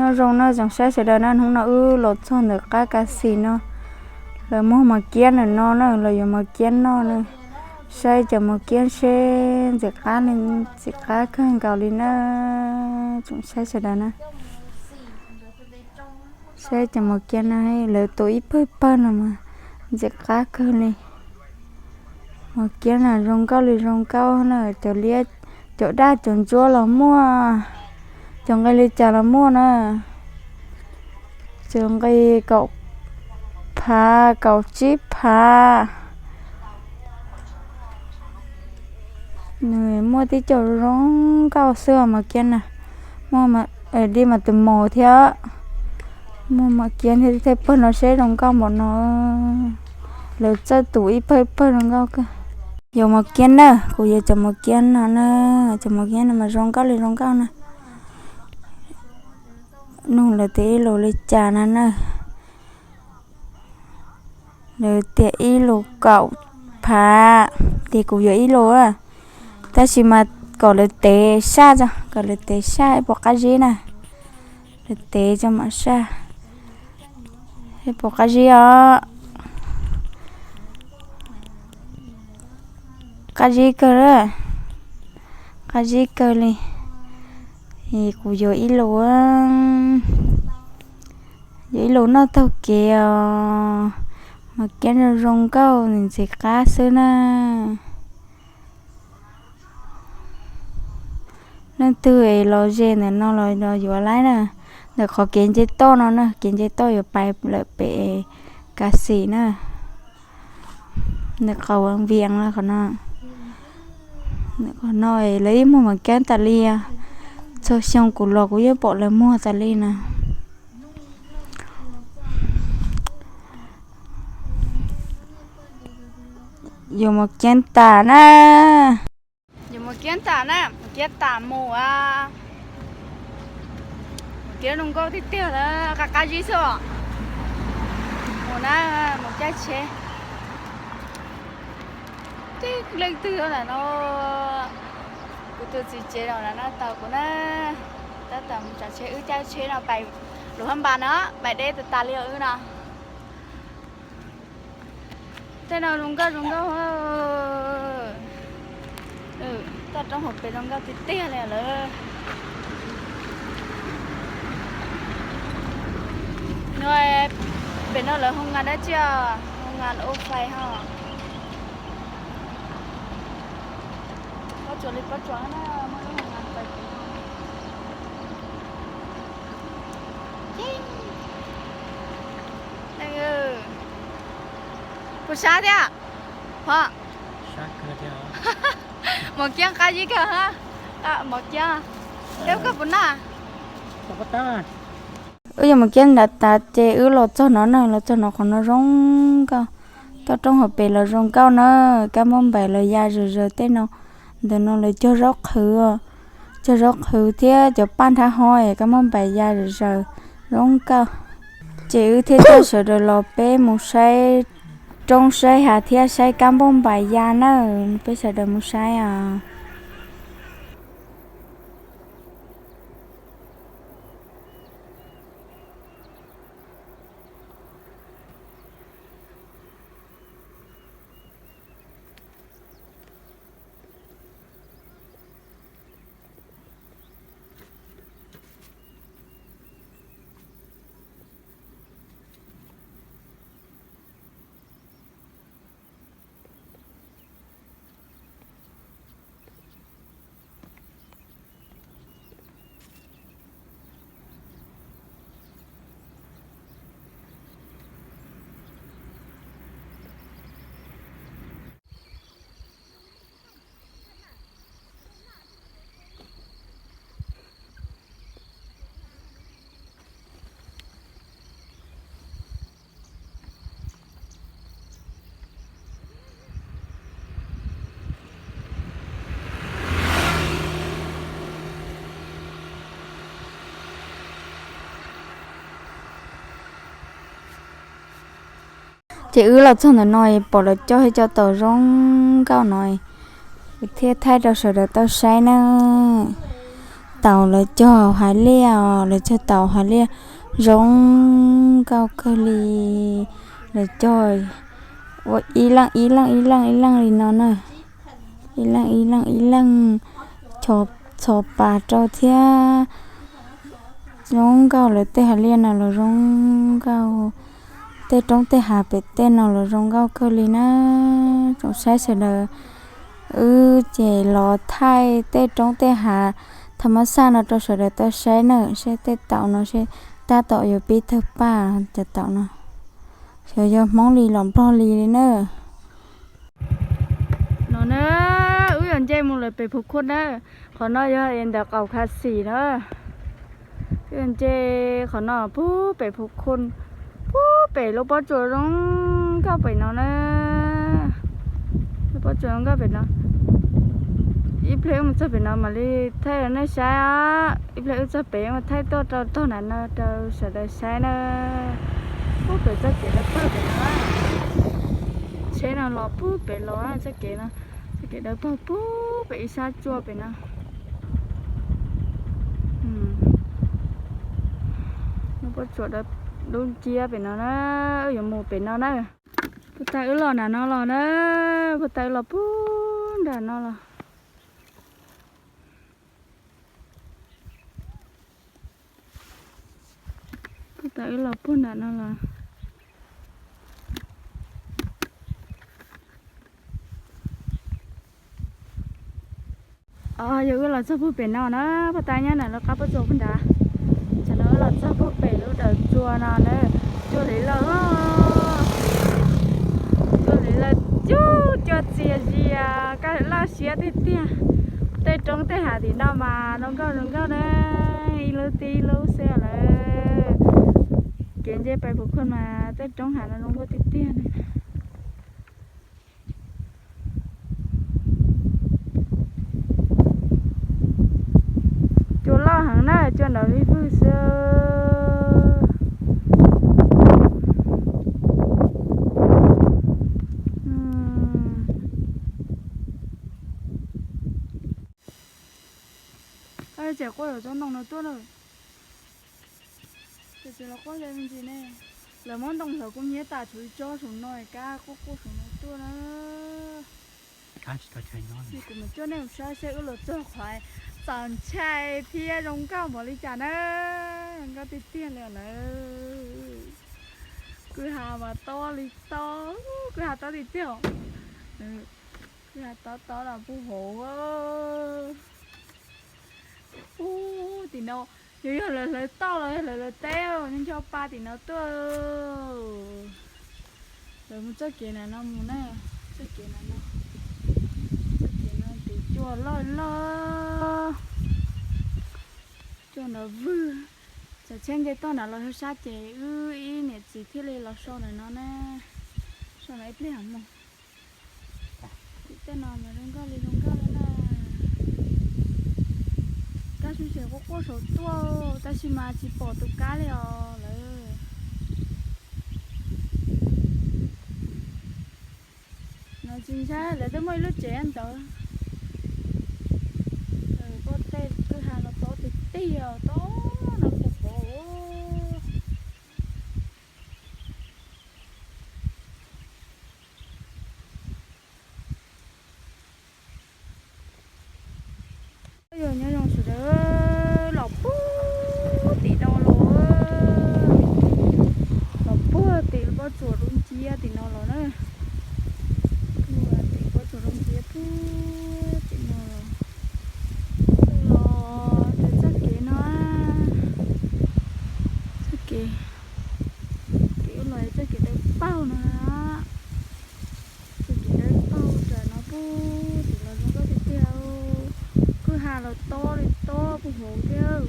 Nyob zoo na tsoom saib sawv daws na, hnub no wb los txog ntawm qab kas xim no, lawv muag mos kiab ntawm no na, lawv yuav mos kiab noj na. Saib cov mos kiab seb ntxim qab li, ntxim qab kawg nkaus li na tsoom saib sawv daws na. Saib cov mos kiab no, lawv tua ib pawg pawg no mas ntxim qab kawg li. Mos kiab no zoo nkauj li zoo nkauj na, cov liab, cov daj cov ntsuab los muaj, cov nqi li cas los muaj na. Cov nqi kaum phav, kaum tsib phav. Nws muaj tib co zoo nkauj xwb mos kiab na. Muaj dib mas tus maus thiab. Muaj mos kiab thiab, tej pawg no seb zoo nkauj npaum no. Lawv txawj tus ib pawg ib pawg zoo nkauj kawg. Yuav mos kiab na, kuv yuav cov mos kiab no na, cov mos kiab no mas zoo nkauj li zoo nkauj na. Nug lawv tias ib lus li cas na na. Lawv tias ib lus kaum phav, ces kuv yuav ib lus, tab sis mas kom lawv tev saj tso, kom lawv tev saj ib puas qab zib na. Lawv tev tso mam saj, ib puas qab zib os. Qab zib kawg, qab zib kawg li. Es kuv yuav ib lus, yuav ib lus noj taug kev os. Mos kiab zoo zoo nkauj ntxim qab xwb na. Leej twg es los ze ntawm no los yuav laib na. Ntawm qhov kev nce toj no na, kev nce toj yuav pais lawm pem kas xim na. Ntawm qhov vias qhov no, qhov no lawv yeej muag mos kiab tas li. Txhua xyoo kuv los kuv yeej pom lawv muag tas li na. Yuav mos kiab tas na. Yuav mos kiab tas na, mos kiab tas mus a. Mos kiab zoo nkauj tiag tiag, qab qab zib xwb os. Mus na, mus caij tsheb. Tib leej twg ntawm no, kuv tus txiv tsev no na, tos kuv na. Tab tom mus tsav tsheb, wb caij tsheb no pais Luas Phab Npas no, pais deb tas tas li os wb no. Tej no zoo nkauj zoo nkauj. Toj roob hauv pes zoo nkauj tiag tiag li lawm. Nws, pem no lawv hoo nkas dab tsi os? Hoo nkas ua fais ho. Pob tsuas li pob tsuas na, muaj lub hoo nkas fais pem no. Puas sab thiab? Ho, mos kiab qab zib kawg, mos kiab, koj puas noj? Wb yuav mos kiab nrad tas ces wb los txog no na, los txog no qhov no zoo nkauj. Toj roob hauv pes los zoo nkauj na, kab npauj npaim los ya zom zaws tej no. Ntawm no lawv cog zaub qhwv, cog zaub qhwv thiab cov paj nrhab hob es kab npauj npaim ya zom zaws, zoo nkauj. Ces wb thiaj coj sawv daws los peb mus saib roob saib hav thiab saib kab npauj npaim ya na, peb sawv daws mus saib os. Ces wb los txog ntawm no pom lawv cog ib co taus zoo nkauj no, thiaj thaij rau sawv daws tau saib na. taus lawv cog hav liaj os, lawv cog taus hav liaj zoo nkauj kawg li. Lawv cog ua ib leej ib leej ib leej ib leej li no na, ib leej ib leej ib leej, txhos pas rau thiab. Zoo nkauj, lawv tej hav liaj no los zoo nkauj, tej roob tej hav pem tej no los zoo nkauj kawg li na. Tsoom saib sawv daws, wb ces los thaij tej roob tej hav tham mas xaj no rau sawv daws tau saib na, seb tej taum no seb tab tom yuav pib tawg paj cov taum no, xyov yog Hmoob li los Nplog li li na. No na, wb yuav nce mus lawm pem Phuv Khun na. Qhov no yog ntawm qaum Kha Xis na. Wb yuav nce qhov no pug pem Phuv Khun, pug pem lub pob tsuas zoo nkauj pem no na. Lub pob tsuas zoo nkauj pem no. Ib pliag wb mus txog pem no mam li thaij rau nej saib os. Ib pliag wb txog pem mus thaij tuaj rau tog nram no rau sawv daws saib na. Pug pem txoj kev dawb paug pem no. Tsheb no los pug pem los txoj kev no, txoj kev dawb paug pug pem ib sab tsua pem no. Lub pob tsuas dub nciab pem no na, wb yuav mus pem no na. Puag ta wb los nram no los na, puag ta wb los pug nram no los. Puag ta wb los puag nram no los. Yog wb los txog puag pem no na, puag ta nyob nram lub qab pob tsuas puag nrad. Tam no wb los txog puag pem lub dawm tsua no na, cua hliv lawm, cua hliv lawm, cua txias zias, kaj laj siab tiag tiag. Tej roob tej hav tim no mas zoo nkauj zoo nkauj na, ib lub tib ib lub xwb lawm. Kev nce pem Phuv Khun mas tej roob hav no zoo nkauj tiag tiag na. Cua loj heev na, cua nrov vij vwg xwb. Tseem quaj saum tsob ntoo no tuaj na. Ces tseem los quaj ze me ntsis ne. Lawv muab ntoo hlawv kub hnyiab tas tshuav ib tsob saum no, kab quaj quaj saum no tuaj na. Kuv mam coj nej mus saib seb wb los txog qhov txaus ntshai thiab zoo nkauj npaum li cas na. Zoo nkauj tiag tiag li lawm. Kwj ha mas tob li tob, kwj ha tob tiag tiag. Kwj ha tob tob los puag hauv. Ub, tim no yog yog lawv hlawv tauj los yog lawv hlawv teb, nco pa tim no tuaj. Lawv mus txoj kev nram no mus na, txoj kev nram no, txoj kev no tiv cua loj loj, cua nrov vwg. Txawm tsheb nce tuaj nram los sab ces wb ib niam txiv thiaj li los so ntawm no na, so no ib pliag mus. Tim tej no mas zoo nkauj li zoo nkauj li na. Kab sib xyaw quaj quaj saum tuaj tab sis mas tsis pom tus kab li os lawm. No tsis ntshai, lawv twb muaj ib lub tsev ntawd. Pob tej kwj ha no tob tiag tiag, tob no puag hauv. Yog nyob zoo sawv daws, los puag tim no los, los puag tim pob tsuas dub nciab tim no los na. Puag tim pob tsuas dub nciab puag tim no los, los raws txoj kev no, txoj kev, kev los txoj kev dawb paug no. Txoj kev dawb paug raws no puag tim los zoo nkauj tiag tiag. Kwj ha los tob li tob puag hauv thiab.